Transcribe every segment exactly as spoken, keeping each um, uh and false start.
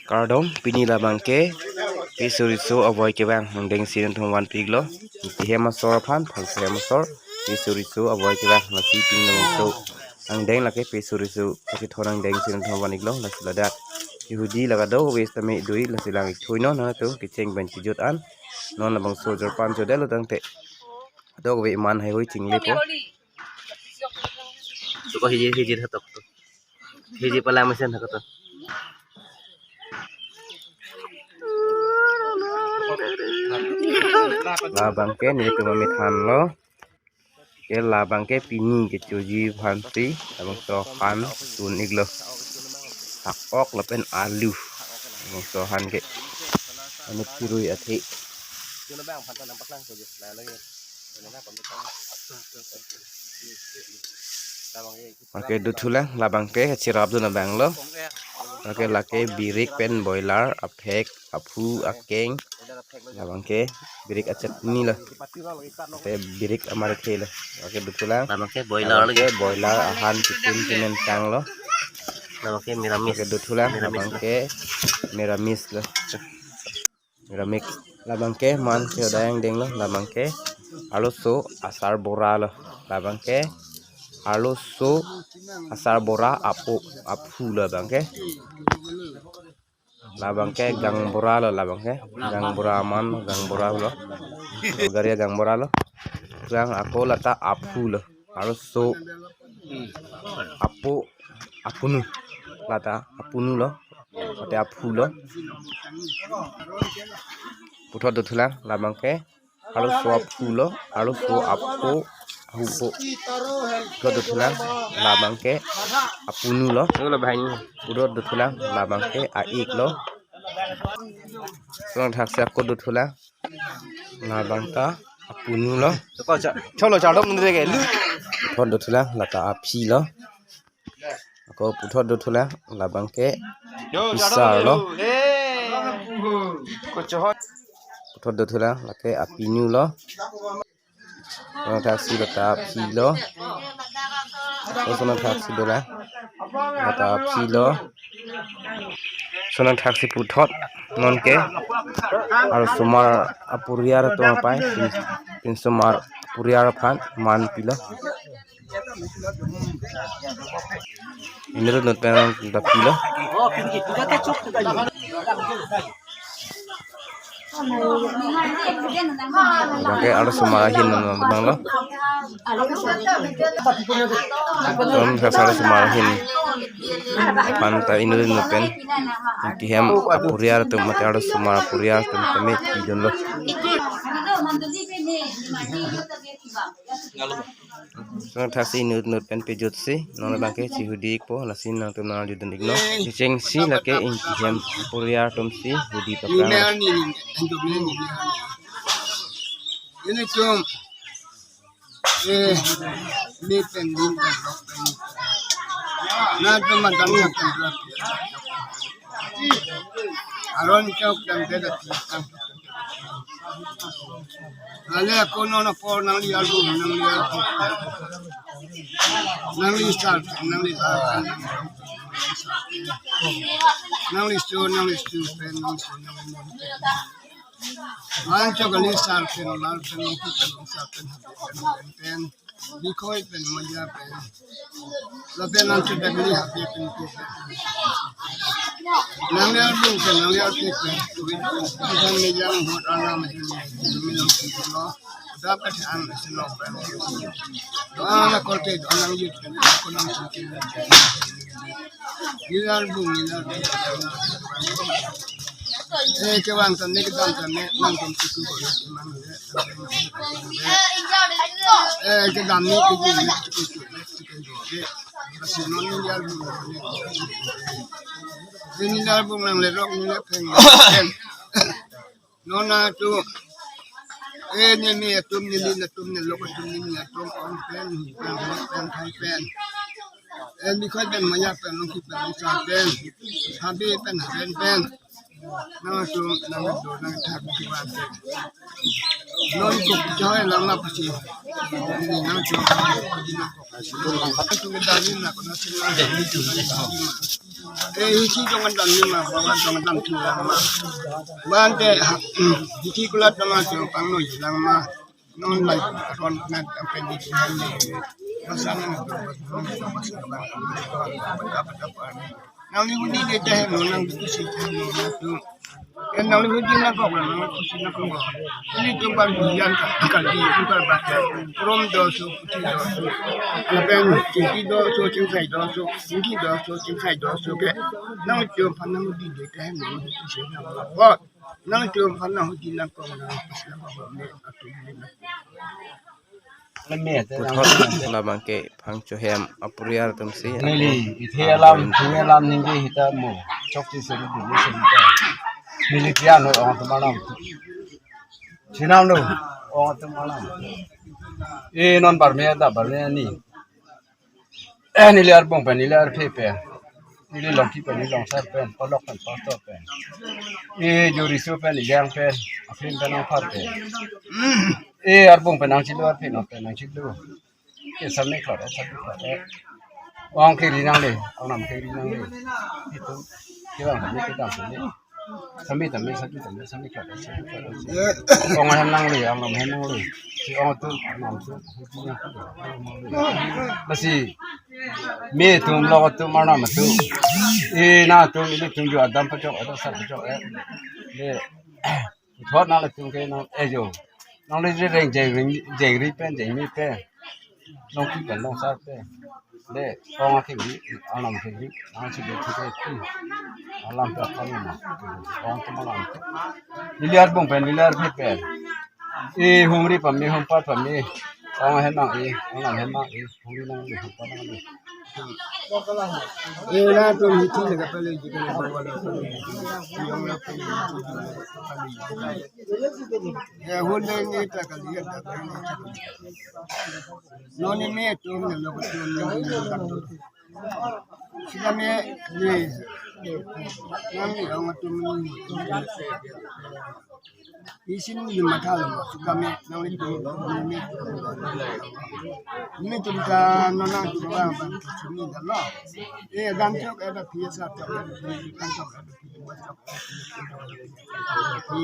Kardom, pini labang ke peso riso avoi kevang angdeng si nangtum vanpiklo. Ingti hem asor aphan, Phalku hem asor, peso riso avoi kevang, lasi pini labangso angdeng lake peso riso kachethon angdeng si nangtum van-iklo, lasi ladak kehudi lake do, wes tame dui, lasi lang-ik thuinon, nangtum kecheng pen kejut an. Non labangso jorpan chodetlo tangte, do kave man haihui chinglepo. Suka hiji hiji hatok tu. Hiji pala mesin hatok tu. Labang ke nelitum amethanlo. Ke labang ke pini kechoji aphan si labangso han sun-iklo. Sakok lapen alu. Labangso han ke. Anu pirui athe. Lake dothulang, labang ke chirap dun abanglo. Lake, lake birik pen boiler, aphek, aphu, akeng. Labang ke birik achutney lo. Te birik amarithe lo. Lake dothulang. Labang ke boiler lake, boiler ahan chicken chimen tanglo. Labang ke miramis. Lake dothulang, miramis labang lo. Ke miramis lo. Miramis. Labang ke man ke odai angdeng lo, labang ke arloso asar bora lo. Labang ke arloso asar bora apo, aphu lo labang ke. Labang ke gang bora lo, labang ke gang bora man, gang bora lo. Gari gang bora lo. Gang ako lata aphu lo. Arloso apo, apunu. Lata apunu lo. Lata aphu lo. Puthot dothulang, labang ke arloso aphu lo, arloso apo, ahupo. Puthot dothulang, labang ke apunu lo. Puthot dothulang, labang ke a-ik lo. Sonang thaksi ako dothulang. Labang ta apunu lo. Cholo chalo mundre ke lu. Puthot dothulang, lata aphi lo. Ako puthot dothulang, labang ke apisar lo. Puthot dothulang, lake apinu lo. Sonang thaksi lata aphi lo. Ako sonang thaksi dolang, lata aphi lo. Sonang thaksi puthot non ke arlosomar aporiar atum apai, pin, pinsomar aporiar aphan man pilo. Inut inut pen ta pilo. Labang ke arlosomar ahin non abang lo. Rom sasar arlosomar ahin. Aphan ta inut inut pen ingti hem aporiar atum mate arlosomar aporiar atum tame pidunlo. Sonang thaksi inut inut pen pejutsi non labang ke chihudi-ikpo, lasi nangtum nangjudun-iknon. Kechengsi lake ingti hem aporiar atum si hudi paprang. Ilitum, eh, mi pen, lim pen, lok pen. Nangtum madam pen, aron chok pen, beda pen. Ale ako non apor nangli album, nangli album. Nangli star, nangli star. Nangli stu, nangli stu pen, nangli stu, nangli stu. Lan chok ali star pen, lan pen, nangli stu pen, star pen, happy pen, pen, pen. Bikoi pen, moja pen. Lapen nang chedakli happy pen ko pen. Nangli album pen, nangli album pen. Bukan mejang buat alam itu. Minum sendiri lo. Dapat ang sino pen. Doa na kolte, doa nang yut pen. Aku nang sungkin. Nangli album, nangli album. Eh, kevang tame, kedam tame, nangtum suku ko, nang le, eh, kedam ni, kedam ni, kedam ni, kedam ni, kedam ni. Kasi non nangli album, nangli album, nangli rock, nangli pheng, pheng. Non atum, eh, neli atum, neli atum, neli lok atum, neli atum, ong pen, pen, pen, pen, pen. Eh, bikoi pen, maya pen, longki pen, longsa pen, habe pen, haben pen. Nangtum nangdo nangthak kiban te. Non kok choi lang na pasi. Nangtum nangdo nangthak kiban te. Eh, isi jong andam ni ma, bawa jong andam thu lang ma. Bante, isi kulat nama jong pangno lang ma. Non lai, kon nan kampen di tuhan ni. Basa nang, basa nang, basa nang. Nang ni undi de teh no, nang di kusi teh no, nang tu. Kan nang ni undi nang kok, nang kusi nang kok. Ini tu bang bulan ka, kali tu kal baca. Rom do su, kuti do su. Lapen, tingki do su, cingsai do su, tingki do su, cingsai do su ke. Nang tu pan nang undi de teh no, nang kusi nang kok. Nang tu pan nang undi nang kok, nang kusi nang kok. Puthot alam abangke Phangcho hem aporial atum si. Neli, ithe alam, ithe alam ningje hita mo. Chokche seri dulu seri ta. Neli tian noi ong atum alam. Sinam lo, ong atum alam. Eh, non barme da, barme ni. Eh, neli arbung pen, neli arphe pen. Neli longki pen, neli longsar pen, polok pen, pastor pen. Eh, jurisu pen, ijang pen, aphin pen, apar pen. Eh, arbung pen, nangchilu arphe, non pen, nangchilu. Eh, sami klot, eh, sami klot, eh. Ong kiri nangle, ong nam kiri nangle. Itu, kira nangle, kita nangle. Sami tame, sami tame, sami klot, sami klot. Ong hem nangle, ong nam hem nangle. Si ong tu, ong nam tu. Lasi, me tum lo tu, mar nam tu. Eh, nangtum, ini tum ju adam pachok, adam sar pachok, eh. Le, thot nangle tum ke nang, eh, jo. Nangle je reng jeng ring, jeng ri pen, jeng mi pen. Longki pen, longsar pen. De, ong akeng ri, alam akeng ri, nangsi de thike ti. Alam ta kami na. Ong tu malam. Neli arbung pen, neli arphe pen. Eh, humri pame, humpat pame. Ong hem nang eh, ong nam hem nang eh, humri nang eh, humpat nang eh. Eh, nangtum hithi le kapale jikene bawala pale. Yong la pale. Eh, hule ni ta kali ya ta kali. Noni me tum ne lo tum ne lo. Sila me ni. Nang ni ong tum ni. Isin ni matha lo, sukame, nang ni tum ni. Ni tum ta nonang tum bang bang sini da lo. Eh, dan chok ada phi sa chok ada phi, kan chok ada phi, ba chok ada phi.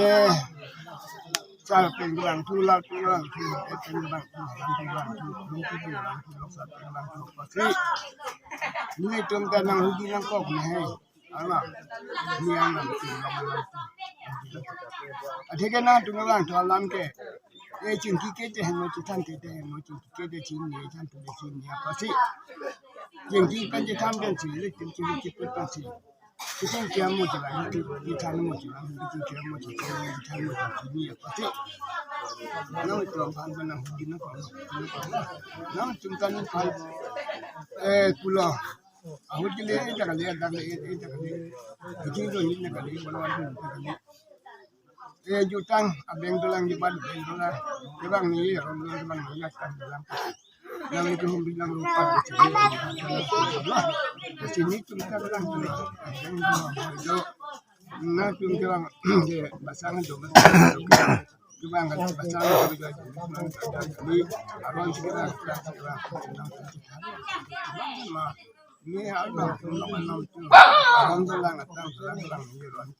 Eh, sa pen bang tu la tu bang tu, eh, pen bang tu, bang tu bang tu, bang tu bang tu, sa pen bang tu pasi. Ni tum ta nang hudi nang kok ni hai. Ala, ni ang nang tum nang nang. Atheke nangtum bang tu alam ke. Eh, chingki ke te heno, chithan ke te heno, chingki ke te chini, chan tu te chini, apasi. Chingki pen chithan pen si, le chingki le chingki pen si. Chingki amu chila, chingki chan mu chila, chingki amu chila, chingki chan mu chila, chini, apasi. Nang tum pan pan nang hudi nang kok, nang tum kan pan. Eh, kulo. Ahut ke le, eh, ta kali, eh, ta kali, eh, ta kali. Iji do ni na kali, bala wan ta kali. Eh, jutang, abeng dolang, jubat abeng dolang. Kebang ni, rom dolang, kebang ni, ya, kan dolang. Nang itu hum bilang rupa di sini. Di sini tum ta dolang, tum. Abeng dolang, do. Na tum kebang, de, basang do, basang do. Kebang kan, basang do, do, do. Di, aron si kebang, kebang, kebang. Ma, ni, ano, ano, ano, ano, ano, ano, ano, ano, ano, ano,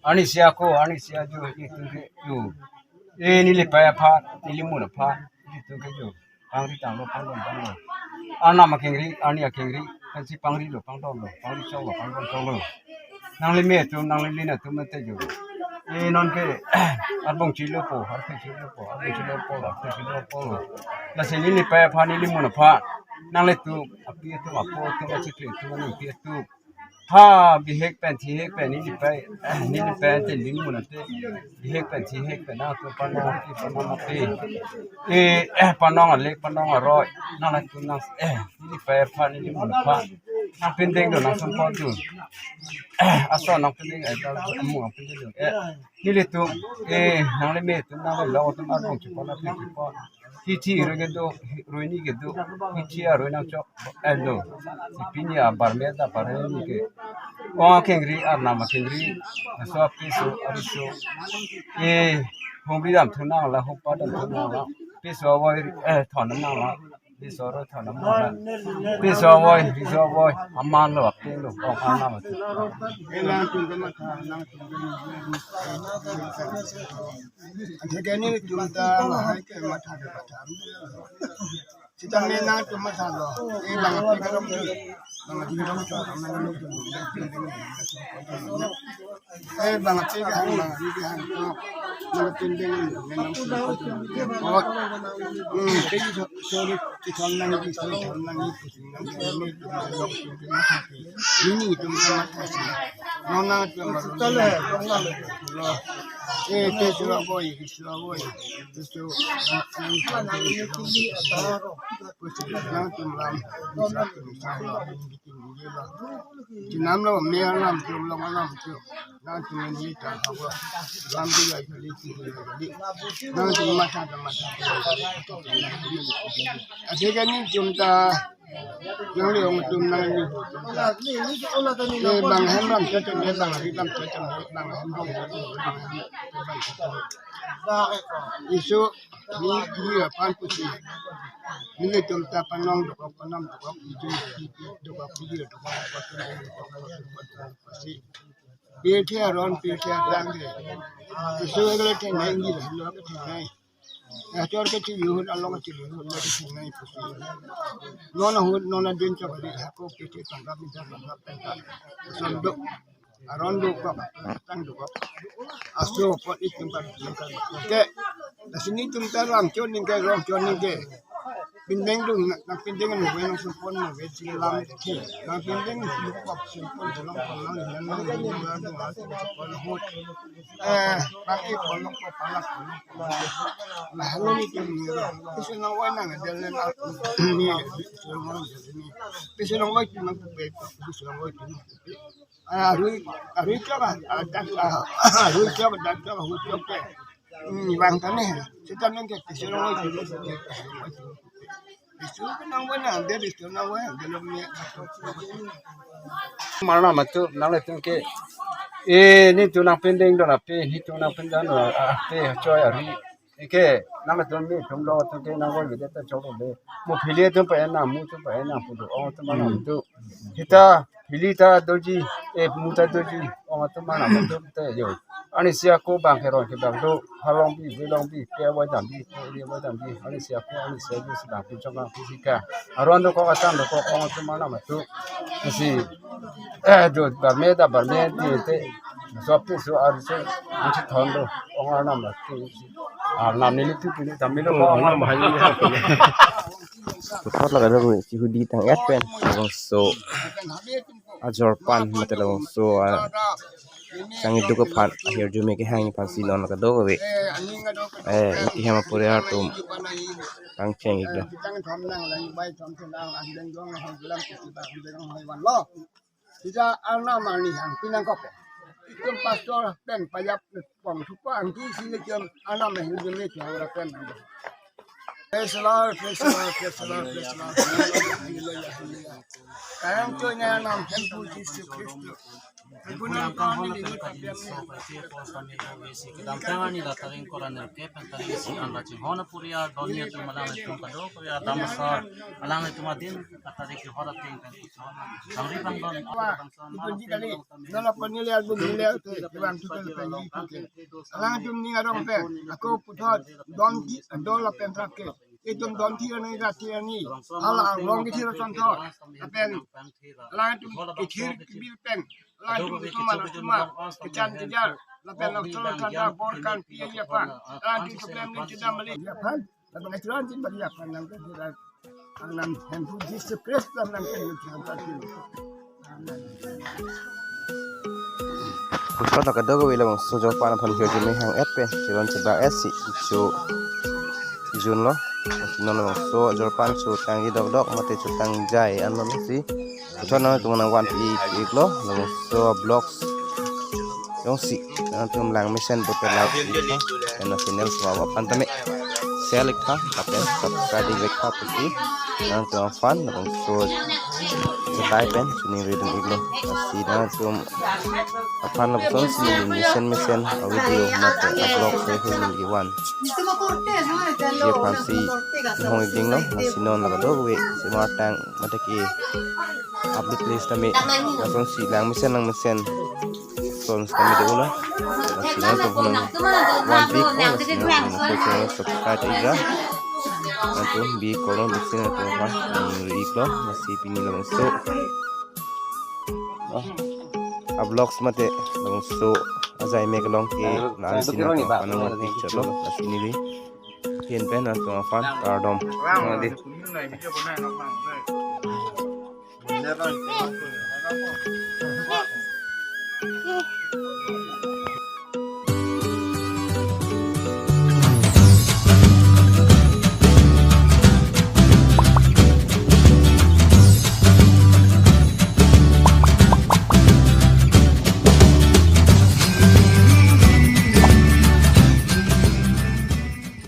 Ani sia ko, ani sia jo, itum ke jo. Eh, neli pei aphan, neli mun aphan, itum ke jo. Pangri tanglo, pangdon tanglo. Arnam akengri, arni akengri, pensi pangri lo, pangdon lo, pangri chok lo, pangdon chok lo. Nangli me atum, nangli lin atum ante jo. Eh, non ke, arbong chilo po, arphe chilo po, arbong chilo po, arphe chilo po. Lasi neli pei aphan, neli mun aphan. Nanglitum, api atum, apo atum, achikli atum, aningpi atum. Ha, bihek pen, thihek pen, neli pei, neli pei ante, neli mun ante. Bihek pen, thihek pen, nangtum panong, api panong api. Eh, panong alek, panong aroi. Nanglitum nang, eh, neli pei aphan, neli mun aphan. Nangpindeng do, nangsumpot do. ason nangpindeng, eh, amu nangpindeng. Eh, nelitum, eh, nangleme atum, nanglelo atum arong chepon, aphi chepon. Hithi roi kedo, roini kedo, hithi aroi nangchok, eh, do. Si pini abarme da barme ni ke. Ong akengri, arnam akengri, laso apiso, ariso. Eh, humri damthu nanglo, humpa damthu nanglo. Piso avoi, eh, thon nanglo. Piso roi thon nanglo. Piso avoi, piso avoi. Aman lo, apin lo, ong arnam atum. Nangtum ke matha, nangtum ke matha. Antheke nelitum ta lahai ke matha ke matha. Sitame nangtum mathalo. Eh, bang api ke rong tu. Bang api ke rong tu. Eh, bang api ke hang, bang api ke hang tu. Bang api ke hang tu. Hmm, sorry, sorry, sorry. Nelitum ke matha si. Nona tu malu. Eh, te sura boy, sura boy. Chinamlo, me alam, chum lo alam, chum. Nangtum ni ta habo. Lam di ya, di, di, di. Nangtum matha, matha. Asik kan ni chum ta. Yang le ong tum nang ni. Eh, bang hem ram chacham le, bang ri ram chacham le, bang hem ram chacham le, bang hem ram chacham le. Isu ni ni apan pusi. Nelitum ta panong dokok, panong dokok, isu dokok, isu dokok, pusi. Pirthe aron, pirthe atang ke. Isu egale theng nai ngi lo, lo ke theng nai. Achor ke chili ahut, along ke chili ahut, lo ke theng nai pusi. Non ahut, non adin chok di hako pirthe tangka, minta tangka, tangka. Son do. Aron dokok, atang dokok. Aso apot itum kan, itum kan. Ke, lasi nelitum ta ram chot ning ke, rong chot ning ke. Pindeng dun, nangpindeng nu, we nangsumpon nu, we si lam the. Nangpindeng nu, sumpon, sumpon, sumpon, sumpon, sumpon, sumpon, sumpon, sumpon, sumpon, sumpon. Eh, bang ipon nangpo palak. Lah, lo nelitum ni, isu nangvai nang, jalan ni, isu nangvai ni. Isu nangvai tu nangkupe, isu nangvai tu nangkupe. Ah, arui, arui chok ah, ah, dak, ah, arui chok, dak chok, arui chok ke. Hmm, bang tane. Sita nang ke, isu nangvai tu nangkupe. Isu nangvai nang, dia isu nangvai, dia lo me. Arnam atum, nanglitum ke. Eh, nelitum nangpindeng dun ape, nelitum nangpindeng dun ape, choi ari. Eke, nanglitum nelitum lo atum ke nangvai vede ta chok le. Mo phili atum pa-en nang, mu atum pa-en nang pu do, ong atum arnam atum. Hita, phili ta doji, eh, mu ta doji, ong atum arnam atum te yo. Arnisi ako bang keron ke bang do, halong bi, velong bi, pe avai dam bi, pe avai dam bi, arnisi ako, arnisi ako si bang pinchong bang fisika. Aron dokok, atang dokok, ong atum arnam atum. Si, eh, do, barme da, barme di te. Sop te, so, ari se, ang si thon do, ong arnam atum. Arnam neli tu pini, tamilo ko, ong arnam hai ni. Puthot lake dong si hudi tang-et pen, labangso ajor pan mate labangso, ah, sang iduk aphan, ahirjume kehang aphan si non lake dong ave. Eh, iti hem apuriar atum kangcheng ik do. Sita arnam arni hang pinang kopo. Itum pastor pen pajap pong thupa angki si itum arnam ahirjume kehang ra pen. Praise the Lord, praise the Lord, praise the Lord, praise the Lord. Hallelujah, hallelujah. Kayang tu nya arnam Hemphu Jisu Kristo. Hemphu nangkang hon pen kajinso pasi pos kami ko vesi kedamtang arni la taring koran nerke pen taring si an la chinghon apuriar doni atum alanglitum kadokave adam asar alanglitum adin katarik hor ating pen kuson. Langri pangdon. Wah, itum ji kali. Nona pon neli album neli ute, kebang tu pen pen ji ute. Alanglitum ning arong pen, ako puthot donthi, don lapen thrap ke. Itum donthi arni rati arni. Hala arong kithi ro sonthot. Lapen alanglitum kithir kibir pen. Alanglitum itum mana cuma kechan kejar. Lapen langsung tanda bor kan pia ya pan. Alanglitum itum ning cedam balik ya pan. Lapen aturan tin balik ya pan nang kejar. Arnam Hemphu Jisu Kristo nang kejar. Amen. Puthot lake dong ave labangso ajor pan aphan ahirjume hang-et pen, chiron chebak et si, icho, ijun lo. Lasi non labangso ajor aphan chotangji dokdok mate chotangjai anlo lasi. Puthot nangtum nangvanpi iklo labangso vlogs jongsi nangtum langmesen pulote like iktha, pen channel sema aphan tame share iktha, lapen subscribe iktha pusi nangtum aphan labangso chetai pen choningri dun iklo. Lasi nangtum aphan lapuson si neli mesen mesen a video mate a vlog se hul neli van. Ye aphan si hong ikdinglo, lasi non la kadokave sema tang mate ke upload list tame lason si langmesen langmesen son tame do lo. Lasi nangtum aphan vanpi iklo, lasi nangtum channel subscribe ikra. Nangtum bi kolon bisi nangtum aphan nangri iklo, lasi pini labangso a vlogs mate labangso ajai mek along ke la-an si nangtum aphan nangvanpi chotlo, lasi neli ahin pen nangtum aphan kardom.